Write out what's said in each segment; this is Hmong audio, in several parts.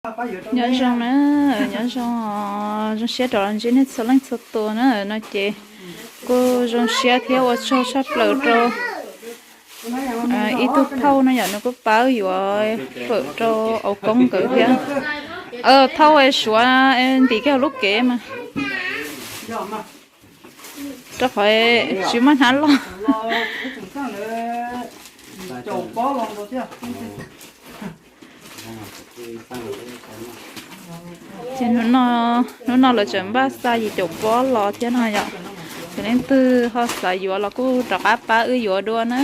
Nyob zoo na, nyob zoo, zoo siab rov los ntsib nej txhua leej txhua tus na. No ces kuj zoo siab thiab ua tsaug tshaj plaws rau ib tug phauj no yom, nws kuj pab wb yuav fawm rau au koob nkawd thiab. Phauj, suav ntim kiag lub kev mas, rau qhov tsis muaj hnab loj. Ces hnub no lawv tseem npaj xa yim caum pob los thiab no yom. Ces leej twg ho xav yuav los kuj rov qab pab wb yuav dua na.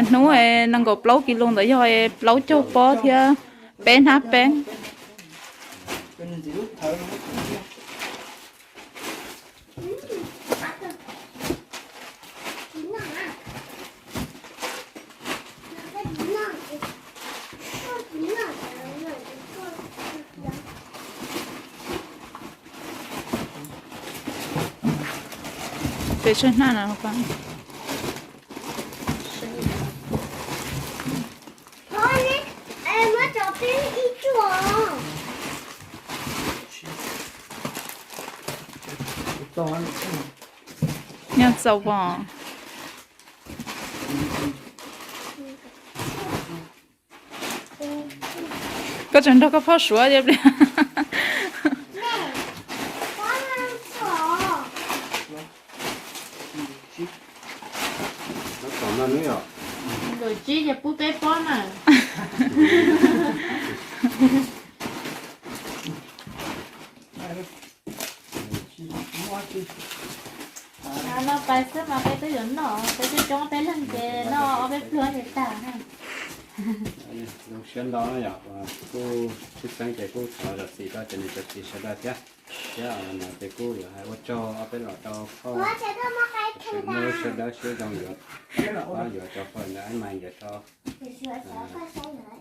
Hnub nees nkaum plaub kis lus ntawd yog plaub caug pob thiab peb hnab peeb. Peb tsawg hnab no. Nyob txaus pom. Koj tseem nrog koj phauj suav cia pliag. Nkaum tsib ces pub peb pob na. No pais xwb mas peb twb yuav noj, peb twb coob peb leeg ces noj ob peb pluag ces tag na. Zoo siab ntau na yom, kuj tshwj xeeb ces kuj thov zam txim rau cov niam cov txiv sawv daws thiab. Thiab no ces kuj yuav hais ua tsaug ob peb los rau phauj, muaj lub siab dawb siab zoo yuav, yuav rau phauj ntawd ib mas yuav rau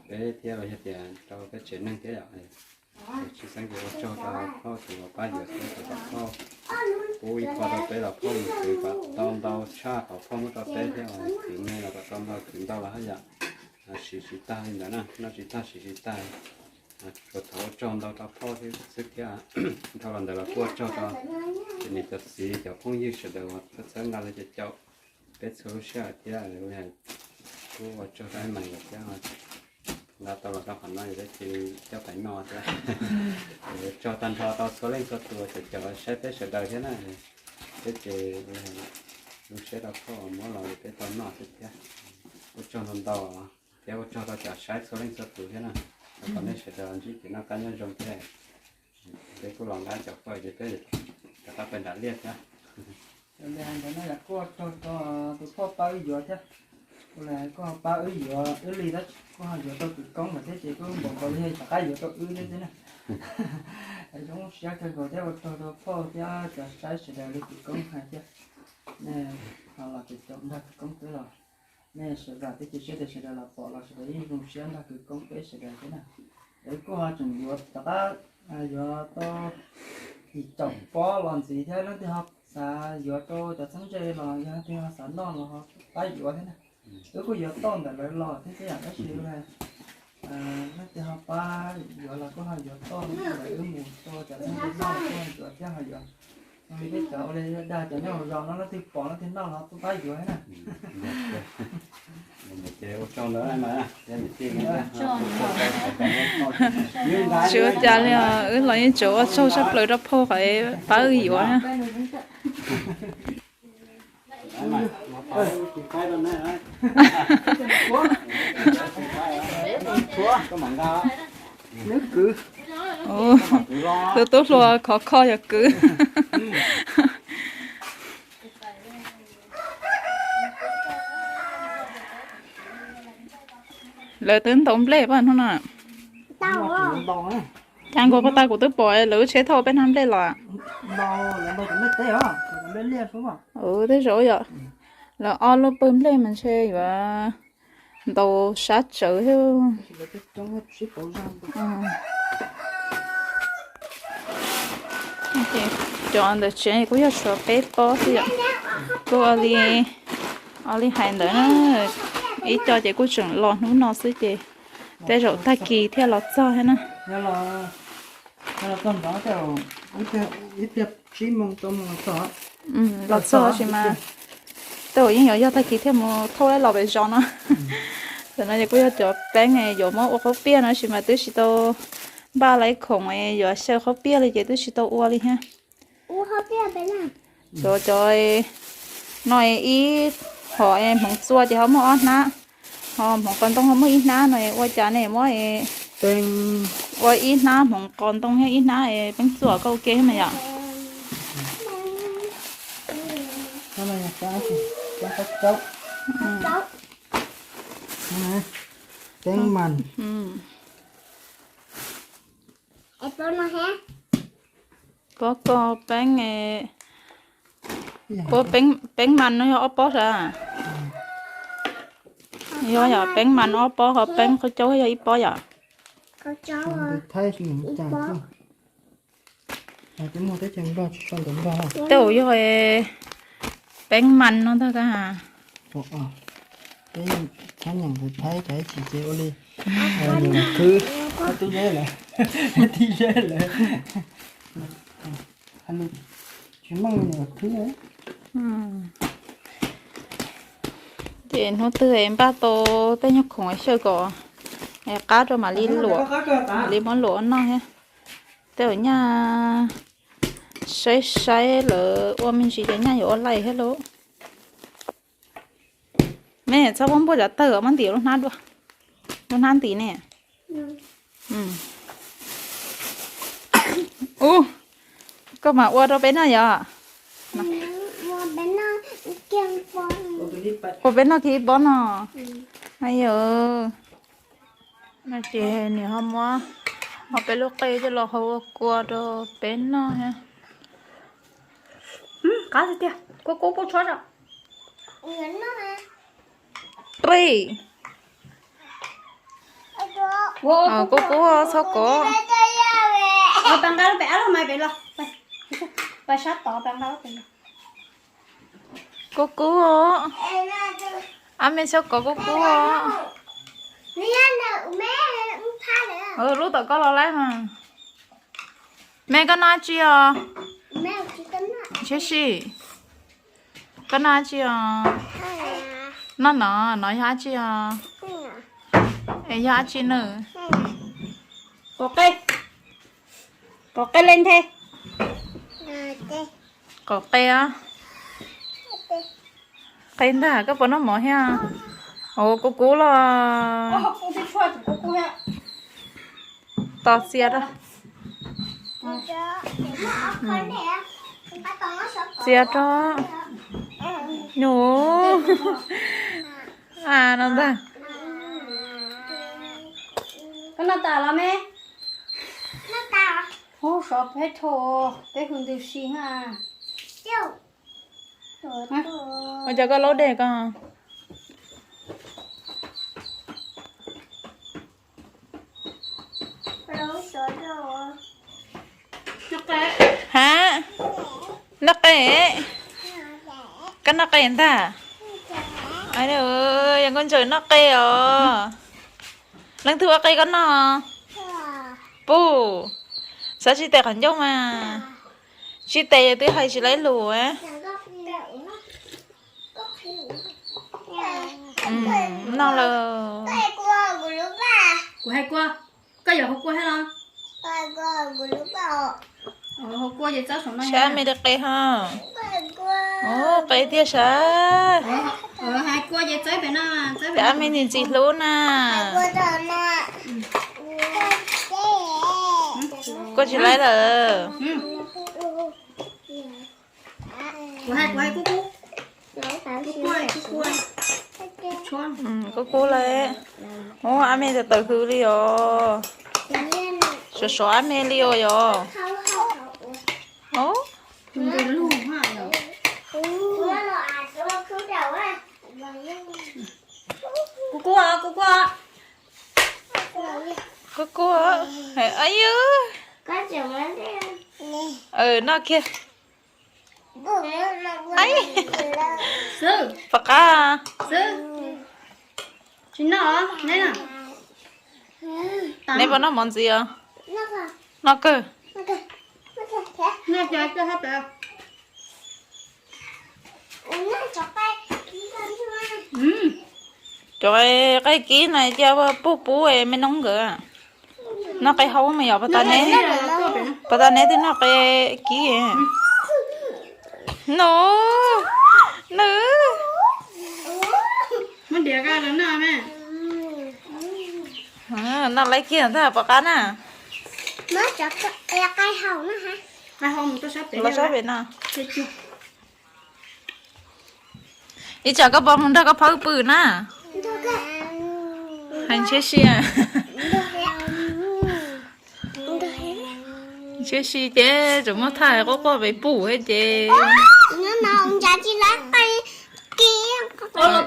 peb thiab los yog tias rau peb tsev neeg thiab yom. Tshwj xeeb ces ua tsaug rau phauj tus uas pab yuav thiab tus uas phauj pub ib qho rau peb los phauj mus khwv kom tau ntau tshaj qhov phauj muab rau peb thiab, khwv me los kom tau ntau khwv ntau los haj yam siv tsis tag li ntawd na, noj tsis tag siv tsis tag. Tsuas thov ua tsaug ntau rau phauj thiab xwb thiab. Dhau los ntawd los kuj ua tsaug rau cov niam cov txiv cov phooj ywg sawv daws uas txhawb nqa los caum peb txhua lub sij hawm thiab. Kuj ua tsaug rau ib mas thiab, nqa tau los rau qhov no ces peb cia li coj pais noj thiab. Ua tsaug tag nrho rau txhua leej txhua tus uas caum saib peb sawv daws thiab na. Peb ces zoo siab rau phauj muab los peb tau noj thiab thiab. Ua tsaug ntau ntau thiab ua tsaug rau cov saib txhua leej txhua tus thiab na. Thov kom nej sawv daws ntsib kev noj qab nyob zoo thiab. Peb kuj los nqa cov fawm ces peb rov qab pais nram liaj thiab. Li hais ntawd no yog kuj ua tsaug rau tus phauj pab wb yuav thiab. Kuj li kuj ho pab wb yuav wb li tab kuj ho yuav tau khawv koob lawm thiab ces kuj npaum nkaus li yog rov qab yuav rau wb thiab xwb na. Zoo siab kawg nkaus thiab ua tsaug rau phauj thiab cov saib sawv daws li khawv koob hais thiab. Nej ho los ces caum nrog khawv koob peb los, nej sawv daws twb cia siab tias sawv daws los pom los sawv daws yeej zoo siab nrog khawv koob peb sawv daws thiab na. Es kuj ho tseem yuav rov qab yuav tau yim caum pob los ntxiv thiab, leej twg ho xav yuav rau cov txheeb ze los yog leej twg ho xav noj los ho pab yuav thiab na. Wb kuj yuav tau ntawm lawv los thiab xwb yom, tab sis leej twg ho pab yuav los kuj ho yuav tau ntawm wb mus rau cov txheeb ze noj los kuj ho yuav thiab ho yuav. Peb cov ua li dag cov nyob hauv zos no leej twg pom leej twg noj los kuj pab yuav thiab na. Tsis ua cas li os, wb los yeej tsuas ua tsaug tshaj plaws rau phauj qhov pab wb yuav na. Tus tub hluas khov kho yog kwv. Lawv twb ntaus nplej pab hnub no. Cas nkaus puag ta kuv twb pom lawv lub tsheb thauj peb hnab nplej los. Tej zaum yom, lawv ob lub pawg nplej mas ntshe yuav Ntau sab tsawv thiab. Cov ntawm tsev kuj yog tshuav peb pob xwb yom. Kuj ua li, ua li hais ntawd na, ib co ces kuj tseem los hnub no xwb ces tej zaum tag kis thiaj los txog thiab na. Los txog tab sis mas tej zaum yeej yuav yog tag kis thiaj mus thauj los pem zos no. Tam no ces kuj yog cov peeb yuav muab ua qhaub piaj no tab sis mas twb tsis tau npaj lawv khoom yuav xyaw qhaub piaj li ces twb tsis tau ua li thiab. Cov, cov no ib hom hmoov txua ces ho muaj ob hnab, ho hmoov qos ntoo ho muaj ib hnab no ua cas ne muab ua ib hnab hmoov qos ntoo thiab ib hnab peeb txua koj ua ke thiab mas yom. Pob koj peeb, pob peeb mas no yog ob pob sav? Yog yom, peeb mas ob pob ho peeb qaub caub yog ib pob yom. Tej zaum yog peeb mas no ntag ka. Peb txhob nyeem tus Thaib cov tsis ces ua li khwb tib zeb lawm, tib zeb lawm. Tsis meej khwb. Ces hnub twg npaj tau tej nyuag khoom xyaw kom qab rau mam li luam, mam li muab luam ua noj thiab. Tej zaum nyaj saib saib lawv ua me ntsis ces nyaj yuav ua laij thiab lauj. Me txhob muab npuaj cov tawg muab ntim lub hnab dua, lub hnab ntim ne. Ub, koj mam ua rau peb noj yom. Ua peb noj kiag ib pob no. Ayo, no ces nws ho muab ho peb lub qe coj los hau ua kua rau peb noj thiab. Qab tiag tiag, kua kub kub tshuab zog. Qe. Kub kub txhob kov. Pas nqa lub pem ab log mas pem los. Pas sab tod pas nqa lub pem los. Kub kub os. Ab me txhob kov kub kub os. Lub tom koj los lawm mas. Me koj noj dab tsi os? Tsheb si. Koj noj dab tsi os? Noj no, no yog dab tsi os? Es yog dab tsi na? Qaum qe, qaum qe le nthe. Qaum qe os. Qe ntag, koj puas noj mov thiab? Ua kub kub los. Tos txias rau. Txias rau. Nyuj. A no ntag. Koj noj tas los me? Ub, sov peb rho, peb hu ntws si ha. Ua cas koj laub dej ko? Ha, noj qe. Koj noj qe ntag. Yog koj ntsaws noj qe os. Leej twg ua qe koj noj? Puj, xav tsis tes qhov ncauj mas. Tsis tes yog twb hais tsis laib lus. Noj lawm. Kuv hais kua, koj yuav hau kua thiab los? Hau kua ces txawb saum no. Saib me li qe ho. Ub, qe tiag sav. Hais kua ces txawb pem no, txawb pem no. Ab me ntxim ntxim hlub na. Kua tsis laib lawm. Kuv hais, kuv hais kub kub. Kub kub lawm. Ub, ab me tawv tawv hws li os. Sov sov ab me li os yog. Ub. Kub kub os. Kua kua. Ayu. Noj kiag. Pom qab. Neb puas noj mov ntxiv os? Noj kawg. Cov qaib kib no cia puj pub me noob nkawd noj qe haub mas yog pas tas neb twb noj qe kib. Nws, nws noj laib kiag ntag pom qab na. Los sab pem no. Ib tsam koj puas mus nrog koj phaub pw na? Hais ntshiab si, ntshiab si ces tseem muab thaj quaj quaj pem pum thiab ces.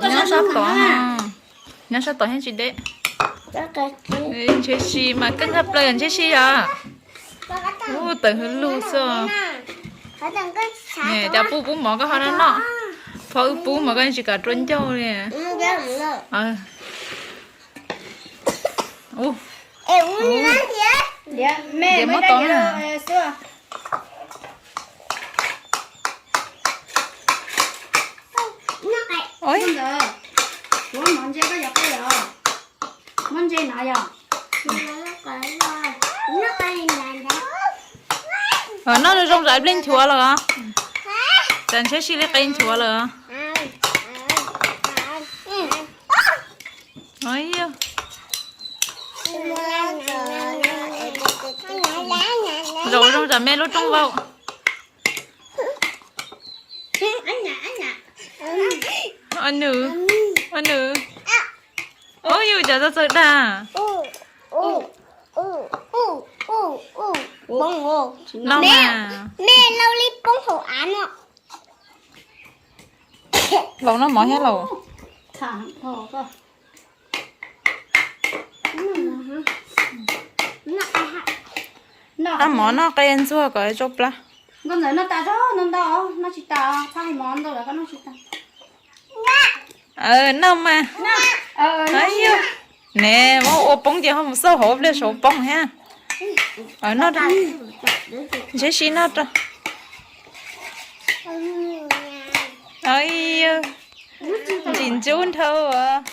Nyob sab tod, nyob sab tod thiab tsis deb. Ntshiab si mas keej tshaj plaws ntshiab si os. Ub, tawm hwv lug xwb. Cov pub pub mov koj ho noj noj, phaub wb pub mas koj tsis kam rua ncauj li. Ces muab tau na. Noj zoo zoo tsam ib pliag nchuav lawm. Tsam ntshiab si li qe nchuav lawm. Zaum zoo tsam me lub rooj vau. Nws, nws. Ub, yus cov txawj txawj dag. Noj mas. Laus noj mov thiab laus. Ab, mov noj qe ntxuag kom tsau plab. Noj mas. Ne, muab ua poob ces ho mus xauj hauv pliag saum poob thiab. Ntshe si noj rau. Ntsim ntsuj nrhau as.